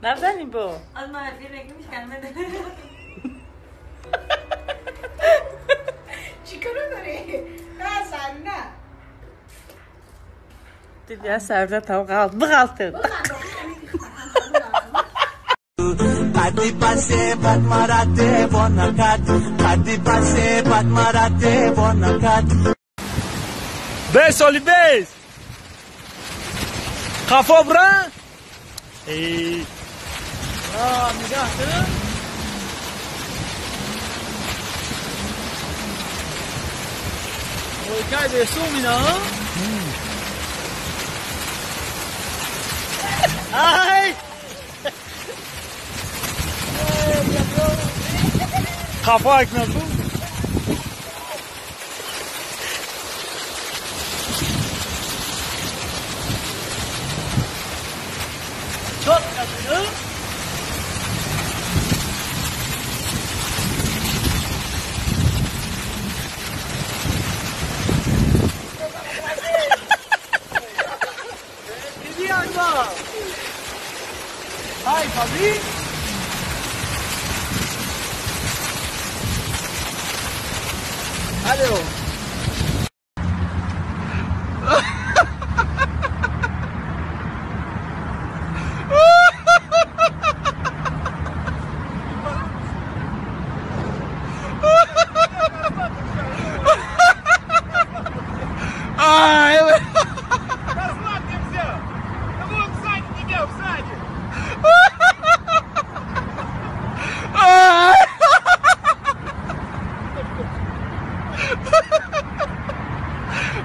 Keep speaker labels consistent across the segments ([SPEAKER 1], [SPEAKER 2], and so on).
[SPEAKER 1] نبزنیم با
[SPEAKER 2] از من رفیق میشکنم.
[SPEAKER 3] چی کارو داری؟ نزن نه.
[SPEAKER 1] دیدی سرده تا qaldı. Bu qaldı.
[SPEAKER 4] Hadi pase bat marate bonakat. Hadi pase bat marate bonakat.
[SPEAKER 5] Bes oli bes. Kafa bra. Ey.
[SPEAKER 1] Aa, nigah kın.
[SPEAKER 5] Oy kay sumina.
[SPEAKER 1] Ay!
[SPEAKER 5] Kafa ekmek bu.
[SPEAKER 1] Çok katıyor.
[SPEAKER 5] Hi, Fabi. Hello.
[SPEAKER 6] Козла ты взял! Да вон сзади тебя, сзади!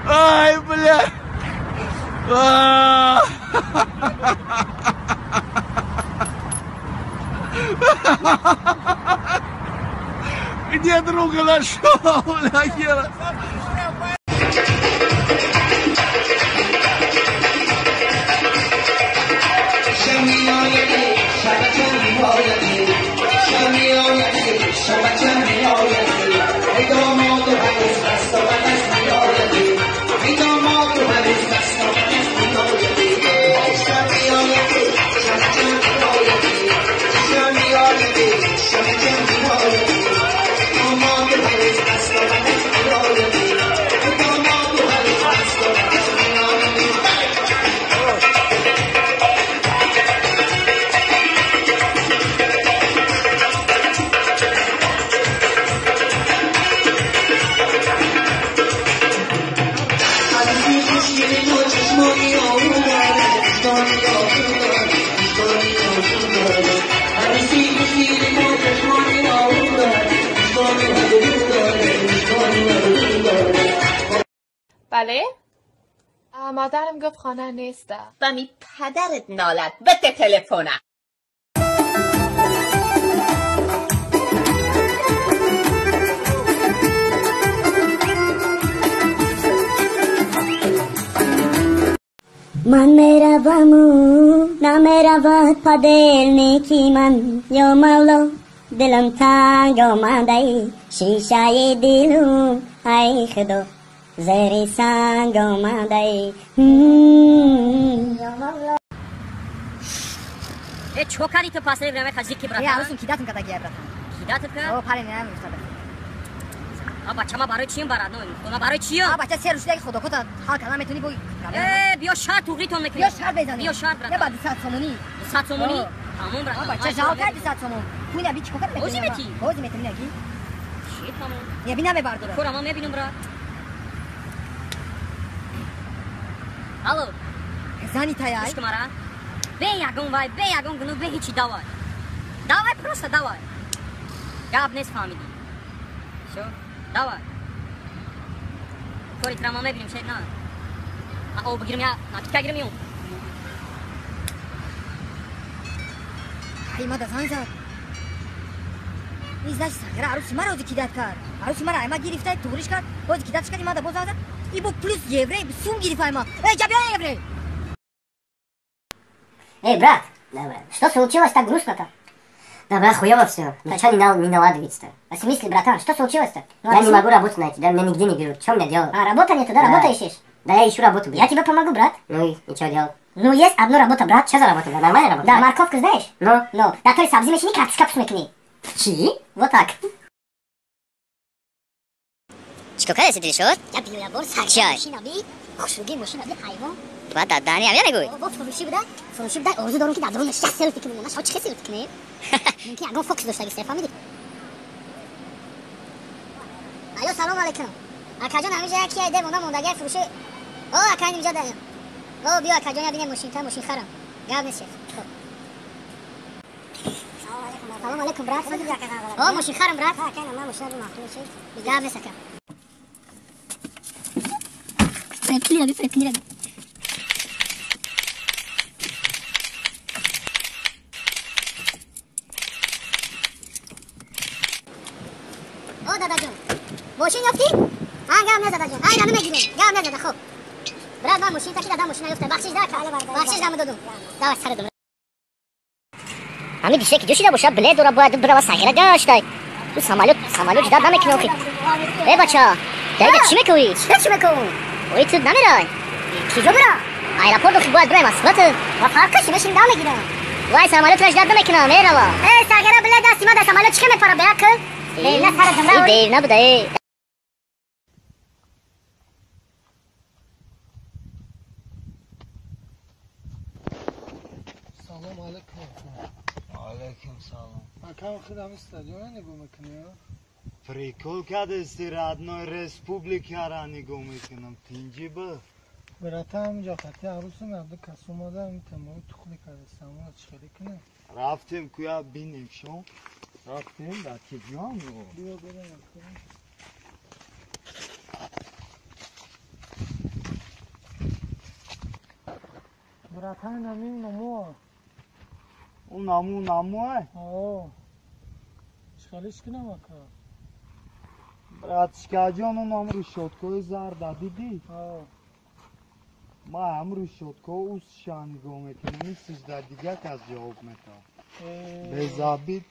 [SPEAKER 5] Ай, бля! Где друга нашел, бля, хера?
[SPEAKER 7] بله؟ مادرم گفت خانه نیست.
[SPEAKER 8] بمی پدرت نالت بده تلفنم.
[SPEAKER 9] من میروم و نمیرود پدر نیکی من یا مولا دلم تنگ آمده شیشه دلم ای خدا زیر سنگ آمده یا مولا.
[SPEAKER 10] ای چوکاری تو پاسه برام خزیکی برات.
[SPEAKER 11] ای عروسم کیداتم کتا گیر برات.
[SPEAKER 10] کیداتم که؟
[SPEAKER 11] او پاره نمی‌دونم استاد.
[SPEAKER 10] آ بچه ما برای چیم برات نه خدا برای چیم؟
[SPEAKER 11] آ بچه سه روز دیگه خدا کتا حال کلام میتونی بگی.
[SPEAKER 10] ای بیا شهر توغیتون میکنی.
[SPEAKER 11] بیا شهر بزنی.
[SPEAKER 10] بیا شهر برات.
[SPEAKER 11] نه بعد 100 سومونی.
[SPEAKER 10] 100 سومونی؟ تمام برات.
[SPEAKER 11] آ بچه جاو کرد 100 سومون. پول نبی چیکار میکنی؟
[SPEAKER 10] اوزی میتی.
[SPEAKER 11] اوزی میتی نگی.
[SPEAKER 10] چی تمام؟
[SPEAKER 11] یه بینم برداره.
[SPEAKER 10] کورا ما میبینم برات. الو.
[SPEAKER 11] زنی تایای.
[SPEAKER 10] اشکمارا. Бе ягон вай, бе ягон гуноҳ, бе ҳичи давай. Давай просто давай. Гап нест фаҳмидӣ. Всё, давай. Кори тра ма мебинем, шед на. Ма об бигирим, я напитка гирим юм.
[SPEAKER 11] Ай, ма да занг зад. И значит, сагира аруси мара ози кидат кард. Аруси мара ай ма гирифта, туғриш кард, ози кидатш кард, има да боз занг зад. И бо плюс еврей, сум гириф ай ма. Эй, ҷабиён еврей!
[SPEAKER 12] Эй, брат, да, брат, что случилось так грустно-то? Да, брат, хуёво всё. Ничего не наладывается-то. А в смысле, братан, что случилось-то? Ну, я не могу работу найти, да, меня нигде не берут. Что мне делать? А, работа нету, да? Да. Работа ищешь? Да, я ищу работу, блядь. Я тебе помогу, брат. Ну и что делать? Ну, есть одна работа, брат. Что за работа? Да, нормальная работа? Да, морковку знаешь? Ну? Ну. Да, то есть сабзи мешини, картошка пусмекни. Чи? Вот так.
[SPEAKER 10] Чико кадаси, Дилшод?
[SPEAKER 12] Я биёябор
[SPEAKER 10] Чай.
[SPEAKER 12] Мошина би, хушруги мошина би, ҳайвон.
[SPEAKER 10] Ва дадани ҳамя мегӯй?
[SPEAKER 12] Бо фурӯшӣ буда, фурӯшӣ буда, орзу дорам ки дар дарун шахс селфи кунем, она шав чӣ селфи кунем? Мумкин ягон фокус доштаги сте, фаҳмидӣ? Алло, салом алейкум. Акаҷон, ҳамиҷа яки айде монда мондагиай фурӯшӣ. О, ака инҷа даем. О, биё акаҷон, я бинем мошин, та мошин харам. Гап нест шеф. Хоб. Салом алейкум, брат. О, мошин харам, брат. Гап нест, ака.
[SPEAKER 10] Фрепкини раби, фрепкини раби.
[SPEAKER 12] О, дадаҷон. Мошин ёфтӣ? А, гап нест, дадаҷон. Ай, рами мегирем. Гап нест, дада, хоб. Брат, ман мошин таки дадам мошина ёфта. Бахшиш да, ака. Бахшиш даму додум. Давай, сари дум.
[SPEAKER 10] Ҳами дише ки ҷо шида боша, билет дора, бояд бирава сағира гаштай. Ӯ самолёт, самолёт ждать намекунӣ охи. Э, бача, дайда чӣ мекӯӣ?
[SPEAKER 12] Чӣ мекӯм?
[SPEAKER 10] Ой, ту намерай.
[SPEAKER 12] Ки ҷо бирам?
[SPEAKER 10] Аэропорт охи бояд бираем, Москва ту.
[SPEAKER 12] Ва фарқ чи мешин дам мегирам.
[SPEAKER 10] Вай, самолётро ждать намекунам, мерава.
[SPEAKER 12] Э, сағира билет дасти ма, дар самолёт чӣ мепара, беақл? Девна сари дум
[SPEAKER 10] И девна буда, э.
[SPEAKER 5] Салом алейкум.
[SPEAKER 4] Алейкум салом.
[SPEAKER 5] Ака, худам стадиона нигоҳ мекунӣ?
[SPEAKER 4] Прикол кадести, родной, республикара нигоҳ мекунам. Тинҷи б.
[SPEAKER 5] Братан, ҳаминҷа хати арӯсам абду кас омада, ҳамин тамоми тухли кардастам, мо чӣ хеле кунем?
[SPEAKER 4] Рафтем куя бинем шо. Рафтем да киҷон.
[SPEAKER 5] Биё бирем. Братан, ҳамин намо.
[SPEAKER 4] Он наму намуай?
[SPEAKER 5] О. Чӣ хелеш кунам, ака?
[SPEAKER 4] Братишкаҷон, он ам решёткаи зарда дидӣ?
[SPEAKER 5] О.
[SPEAKER 4] Ма ҳам решёткао усша нигоҳ мекунам, ин сижда дига кас ҷавоб метавад. Безабит